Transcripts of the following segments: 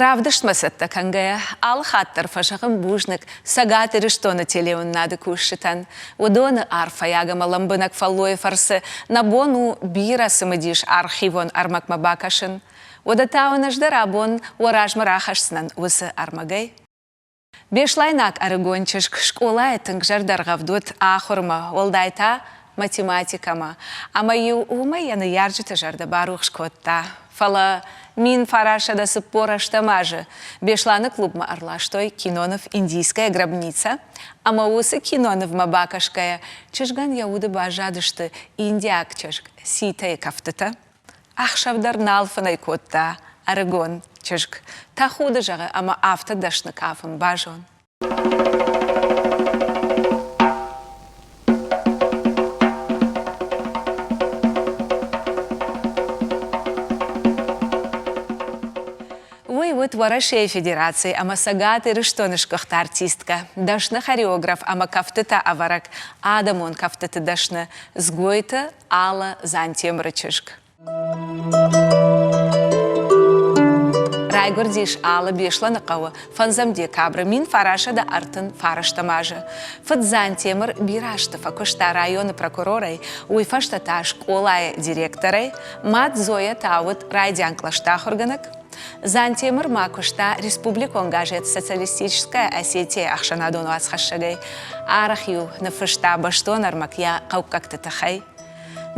Равдыстмӕ цӕттӕ кӕнгӕйӕ, алы хатт дӕр фӕзӕгъын бузныг Цӕгат Ирыстоны телеуынынады кусджытӕн. Уыдоны арфӕйаг ӕмӕ лӕмбынӕг фӕллойы фӕрцы нӕ бон у бирӕ цымыдис архивон ӕрмӕгмӕ бакӕсын. Уӕдӕ та уын ӕз дӕр абон уӕ размӕ рахӕсдзынӕн уыцы ӕрмӕгӕй. Беслӕйнаг ӕрыгон чызг скъолайы тынг зӕрдӕргъӕвд уыд ахуырмӕ, уӕлдай та математикӕмӕ, ӕмӕ-иу уымӕй йӕ ныййарджыты зӕрдӕ барухс кодта. Фӕлӕ 1948 азы Беслӕны клубмӕ ӕрластой киноныв «Индийская гробница», ӕмӕ уыцы кинонывмӕ бакӕсгӕйӕ чызгӕн йӕ уды баззадысты индиаг чызг Ситӕйы кӕфтытӕ. Ӕхсӕв дӕр нал фынӕй кодта ӕрыгон чызг. Тӕхуды зӕгъы ӕмӕ афтӕ дӕсны кафын базон. Уый уыд Уӕрӕсейы Федерацийы ӕмӕ Цӕгат Ирыстоны сгуыхт артисткӕ, дӕсны хореограф ӕмӕ кӕфтытӕ ӕвӕрӕг, адӕмон кӕфтыты дӕсны Дзгойты Алла Дзантемыры чызг. Райгуырдис Алла Беслӕны хъӕуы фӕндзӕм декабры 1939 азы. Фыд Дзантемыр бирӕ азты фӕкуыста районы прокурорӕй, уый фӕстӕ та скъолайы директорӕй, мад Зоя та уыд райдиан кълӕсты ахуыргӕнӕг. Дзантемыр ма куыста республикон газет «Социалистическая Осетия» ӕхсӕнадон уацхӕссӕгӕй. Арӕх-иу ныффыста бӕстон ӕрмӕг йӕ хъӕуккӕгты тыххӕй.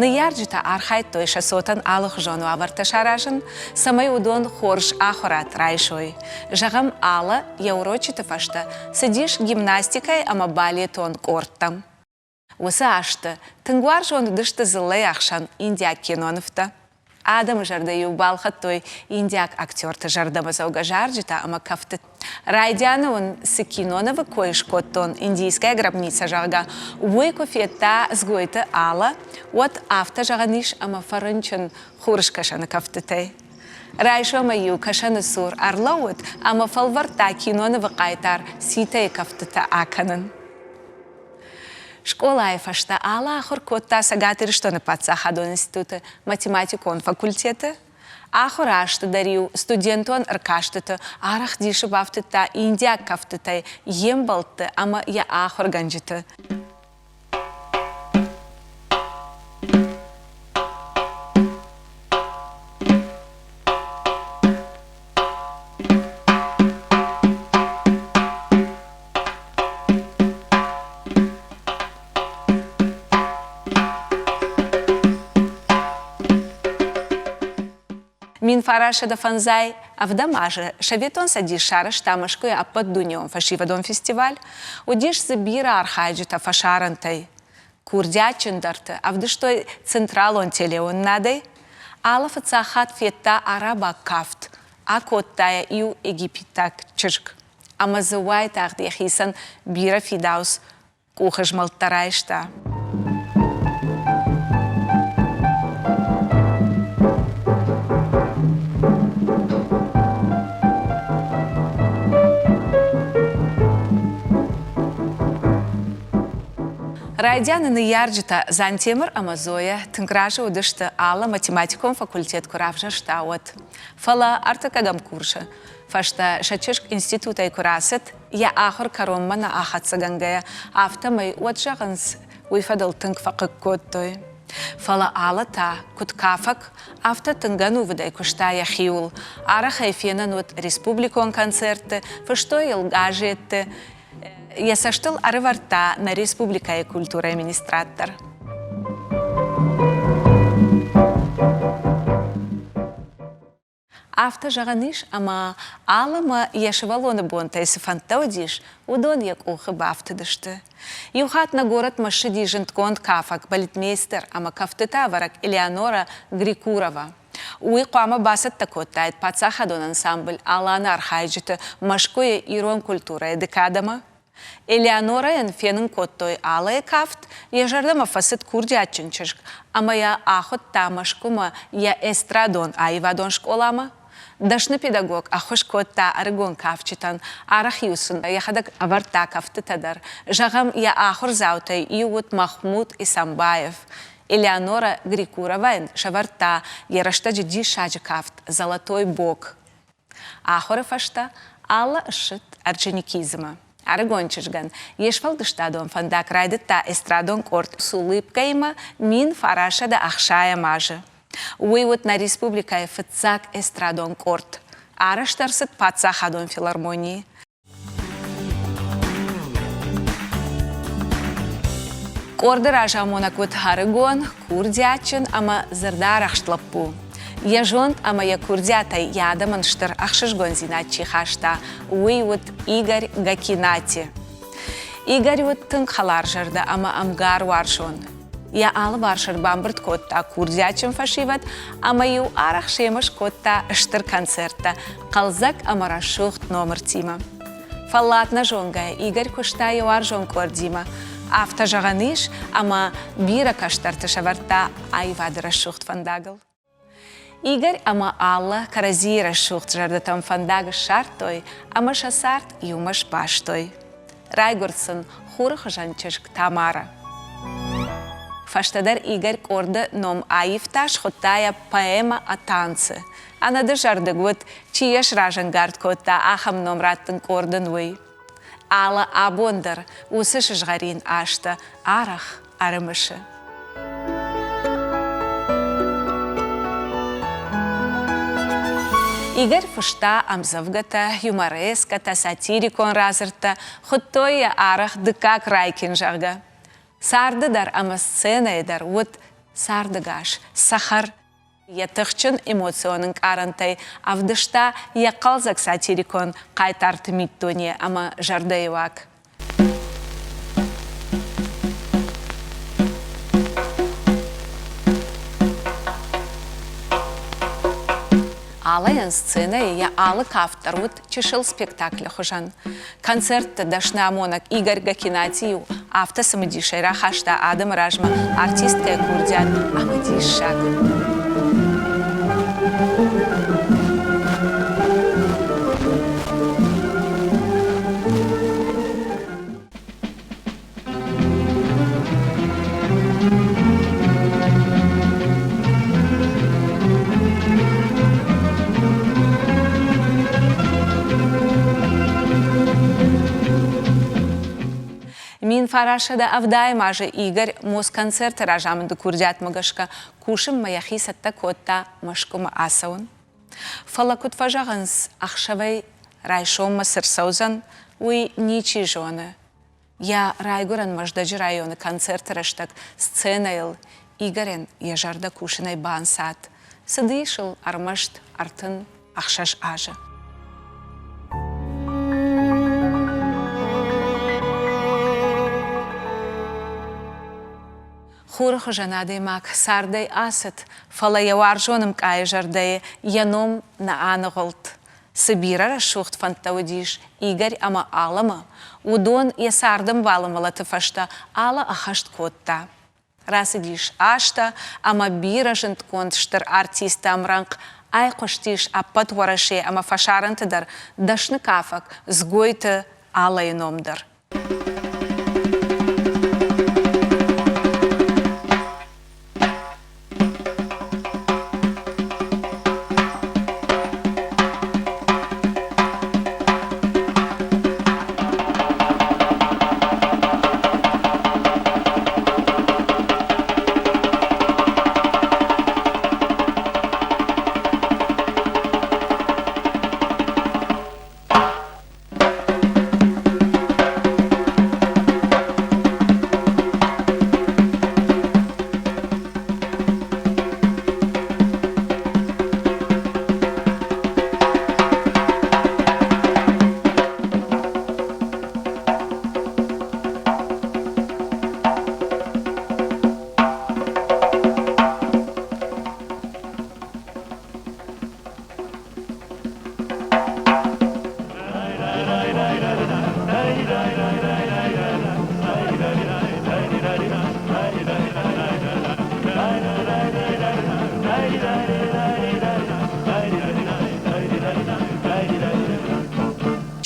Ныййарджытӕ архайдтой сӕ цотӕн алыхуызон уавӕртӕ саразын, цӕмӕй уыдон хорз ахуырад райсой. Зӕгъӕм, Алла йӕ урочыты фӕстӕ цыдис гимнастикӕйы ӕмӕ балетон къордтӕм. Уыцы азты тынг уарзон уыдысты дзыллӕйы ӕхсӕн индиаг кинонывтӕ. Адӕмы зӕрдӕ-иу балхӕдтой индиаг актерты зӕрдӕмӕдзӕугӕ зарджытӕ ӕмӕ кӕфтытӕ. Райдианы уын цы кинонывы кой скодтон, «Индийская гробница», зӕгъгӕ, уый куы федта Дзгойты Алла, уӕд афтӕ зӕгъӕн ис, ӕмӕ фӕрынчын хурыскӕсӕны кӕфтытӕй. Райсомӕй-иу кӕсӕны цур ӕрлӕууыд ӕмӕ фӕлвӕрдта кинонывы хъайтар Ситӕйы кӕфтытӕ акӕнын. Скъолайы фӕстӕ Алла ахуыр кодта Цӕгат Ирыстоны паддзахадон институты математикон факультеты. Ахуыры азты дӕр-иу студентон ӕркастыты арӕх дисы бафтыдта индиаг кӕфтытӕй йе мбӕлтты ӕмӕ йӕ ахуыргӕнджыты. 1905 ӕвдӕм азы Советон Цӕдис сарӕзта Мӕскуыйы ӕппӕтдунеон фӕсивӕдон фестиваль. Уыдис дзы бирӕ архайджытӕ фӕсарӕнтӕй. Курдиатджындӕрты ӕвдыстой централон телеуынынадӕй. Алы фыццаг хатт федта арабаг кафт, акодта йӕ иу египетаг чызг. Ӕмӕ дзы уайтагъд йӕхицӕн бирӕ фидауц къухызмӕлдтӕ райста. Райдианы ныййарджытӕ Дзантемыр ӕмӕ Зоя тынг разы уыдысты алы математикон факультет куы равзӕрста, уӕд. Фӕлӕ ӕртыккӕгӕм курсы фӕстӕ сӕ чызг институтӕй куы рацыд, йӕ ахуыр кӕронмӕ нӕ ахӕццӕгӕнгӕйӕ, афтӕмӕй, уӕд зӕгъынц, уый фӕдыл тынг фӕхъыг кодтой. Фӕлӕ Алла та, куыд кафӕг, афтӕ тынг ӕнувыдӕй куыста йӕхиуыл. Арӕх ӕй фенӕн уыд республикон концертты, фыстой йыл газетты, йӕ цӕст ыл ӕрӕвӕрдта нӕ республикӕйы культурӕйы министрад дӕр. Афтӕ зӕгъӕн ис, ӕмӕ Алымӕ йӕ сывӕллоны бонтӕй цы фӕндтӕ уыдис, уыдон йӕ къухы бафтыдысты. Иу хатт нӕ горӕтмӕ ссыди зындгонд кафӕг, балетмейстер ӕмӕ кӕфтытӕ ӕвӕрӕг Элеонора Грикурова. Уый хъуамӕ бацӕттӕ кодтаид паддзахадон ансамбль Алан-ы архайджыты Мӕскуыйы ирон культурӕйы декадӕмӕ. Элеонорӕйӕн фенын кодтой Алайы кафт, йӕ зӕрдӕмӕ фӕцыд курдиатджын чызг ӕмӕ йӕ ахуыдта Мӕскуымӕ йӕ эстрадон аивадон скъоламӕ. Дӕсны педагог ӕххуыс кодта ӕрыгон кафджытӕн, арӕх-иу сын йӕхӕдӕг ӕвӕрдта кӕфтытӕ дӕр. Зӕгъӕм, йӕ ахуырдзаутӕй иу уыд Махмуд Исамбаев. Элеонора Грикуровайӕн сӕвӕрдта йӕ рӕстӕджы диссаджы кафт «Золотой бок». Ахуыры фӕстӕ Алла ссыд Орджоникидземӕ. Ӕрыгон чызгӕн йе сфӕлдыстадон фӕндаг райдыдта эстрадон къорд С улыбкой-имӕ 1960 азы. Уый уыд нӕ республикӕйы фыццаг эстрадон къорд. Арӕзт ӕрцыд паддзахадон филармонийы. Къорды разамонӕг уыд ӕрыгон, курдиатджын ӕмӕ зӕрдӕарӕхст лӕппу. Йӕ зонд ӕмӕ йӕ курдиатӕй йӕ адӕмӕн стыр ӕхсызгондзинад чи хаста, уый уыд Игорь Гакинати. Игорь уыд тынг хӕларзӕрдӕ ӕмӕ ӕмгаруарзон. Йӕ алыварс ӕрбамбырд кодта курдиатджын фӕсивӕд ӕмӕ-иу арӕх семӕ скодта стыр концерттӕ хъӕлдзӕг ӕмӕ рӕсугъд номыртимӕ. Фӕллад нӕ зонгӕйӕ Игорь куыста йӕ уарзон къордимӕ. Афтӕ зӕгъӕн ис, ӕмӕ бирӕ кӕстӕрты сӕвӕрдта аивады рӕсугъд фӕндагыл. Игорь ӕмӕ Алла кӕрӕдзийы рӕсугъд зӕрдӕтӕм фӕндаг ссардтой ӕмӕ сӕ цард иумӕ сбастой. Райгуырд сын хуры хуызӕн чызг Тамара. Фӕстӕдӕр Игорь къорды ном аивта, схуыдта йӕ поэмӕ о танце. Ӕнӕдызӕрдыг уыд, чи йӕ сразӕнгард кодта ахӕм ном раттын къордӕн, уый. Алы абон дӕр уыцы сызгъӕрин азтӕ арӕх ӕрымысы. Игорь фыста ӕмдзӕвгӕтӕ, юморескӕтӕ, сатирикон радзырдтӕ, хуыдтой йӕ арӕх дыккаг Райкин, зӕгъгӕ. Царды дӕр ӕмӕ сценӕйы дӕр уыд цардыгас, цӕхӕр. Йӕ тыхджын эмоцион ӕнкъарӕнтӕй ӕвдыста йӕ хъӕлдзӕг сатирикон хъайтарты миддуне ӕмӕ зӕрдӕйы уаг. Алайӕн сценӕйы йӕ алы кафт дӕр уыд чысыл спектаклы хуызӕн. Концертты дӕсныамонӕг Игорь Гакинати-иу афтӕ цымыдисӕй рахаста адӕмы размӕ артисткӕйы курдиат ӕмӕ диссаг. 1970 азы Игорь Москонцерты разамынды курдиатмӕ гӕсгӕ кусынмӕ йӕхи цӕттӕ кодта Мӕскуымӕ ацӕуын. Фӕлӕ куыд фӕзӕгъынц, ӕхсӕвӕй райсоммӕ цы рцӕудзӕн, уый ничи зоны. Йӕ райгуырӕн Мӕздӕджы районы концерты рӕстӕг сценӕйыл Игорӕн йӕ зӕрдӕ кусынӕй банцад. Цыдис ыл ӕрмӕст 36 азы. Хуры хуызӕн адӕймаг цардӕй ацыд, фӕлӕ йӕ уарзон ӕмкъайы зӕрдӕйы йӕ ном нӕ аныгъуылд. Цы бирӕ рӕсугъд фӕндтӕ уыдис Игорь ӕмӕ Алымы, уыдон йӕ цардӕмбалы мӕлӕты фӕстӕ Алла ӕххӕст кодта. Рацыдис азтӕ ӕмӕ бирӕ зындгонд стыр артисттӕ ӕмрӕнхъ айхъуыстис ӕппӕт Уӕрӕсе ӕмӕ фӕсарӕнты дӕр дӕсны кафӕг Дзгойты Аллайы ном дӕр.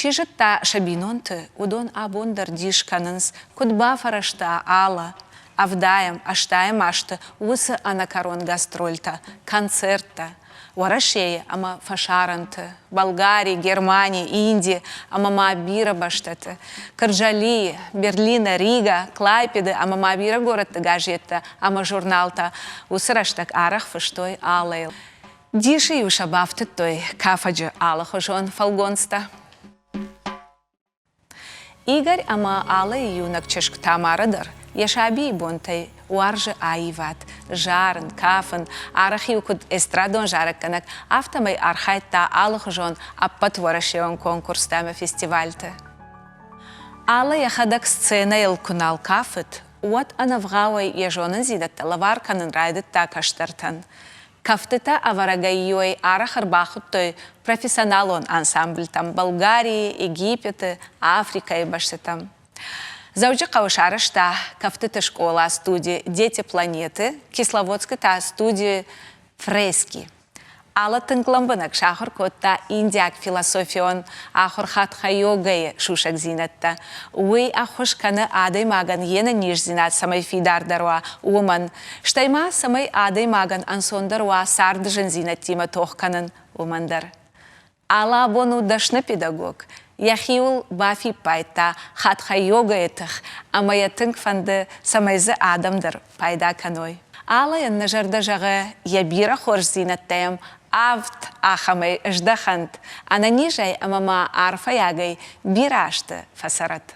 Чи зыдта сӕ бинонты, уыдон абон дӕр дис кӕнынц, куыд бафӕрӕзта Алла ӕвдайӕм, ӕстайӕм азты уыцы ӕнӕкӕрон гастрольтӕ, концерттӕ. Уӕрӕсейы ӕмӕ фӕсарӕнты, Болгари, Германи, Инди ӕмӕ ма бирӕ бӕстӕты, Кырджалийы, Берлины, Рига, Клайпеды ӕмӕ ма бирӕ горӕтты газеттӕ ӕмӕ журналтӕ уыцы рӕстӕг арӕх фыстой Аллӕйыл. Дисы-иу сӕ бафтыдтой кафӕджы алыхуызон фӕлгонцтӕ. Игорь ӕмӕ Аллӕйы иунӕг чызг Тамара дӕр йӕ сабийы бонтӕй уарзы аивад, зарын, кафын, арӕх-иу куыд эстрадон зарӕггӕнӕг, афтӕмӕй архайдта алыхуызон ӕппӕтуӕрӕсеон конкурстӕ ӕмӕ фестивальты. Аллӕ йӕхӕдӕг сценӕйыл куы нал кафыд, уӕд ӕнӕвгъауӕй йӕ зонындзинӕдтӕ лӕвар кӕнын райдыдта кӕстӕртӕн. Кӕфтытӕ ӕвӕрӕгӕй-иуӕй арӕх ӕрбахуыдтой профессионалон ансамбльтӕм Болгарийы, Египеты, Африкӕйы бӕстӕтӕм. Дзӕуджыхъӕуы сарӕзта кӕфтыты скъола-студи «Дети планеты», Кисловодскы та студи «Фрески». Алла тынг лӕмбынӕг сахуыр кодта индиаг философион ахуыр хатха-йогӕйы сусӕгдзинӕдтӕ. Уый ӕххуыс кӕны адӕймагӕн йе нӕниздзинад цӕмӕй фидардӕр уа, уымӕн. Стӕй ма цӕмӕй адӕймагӕн ӕнцондӕр уа царды зындзинӕдтимӕ тох кӕнын, уымӕн дӕр. Алла абон у дӕсны педагог, йӕхиуыл бафиппайдта хатха-йогӕйы тых ӕмӕ йӕ тынг фӕнды, цӕмӕй дзы адӕм дӕр пайда кӕной. Алайӕн нӕ зӕрдӕ зӕгъы, йӕ бирӕ хорздзинӕдтӕ йӕм авд ахӕмӕй здӕхӕнт, ӕнӕнизӕй ӕмӕ ма арфӕйагӕй бирӕ азты фӕцӕрӕд.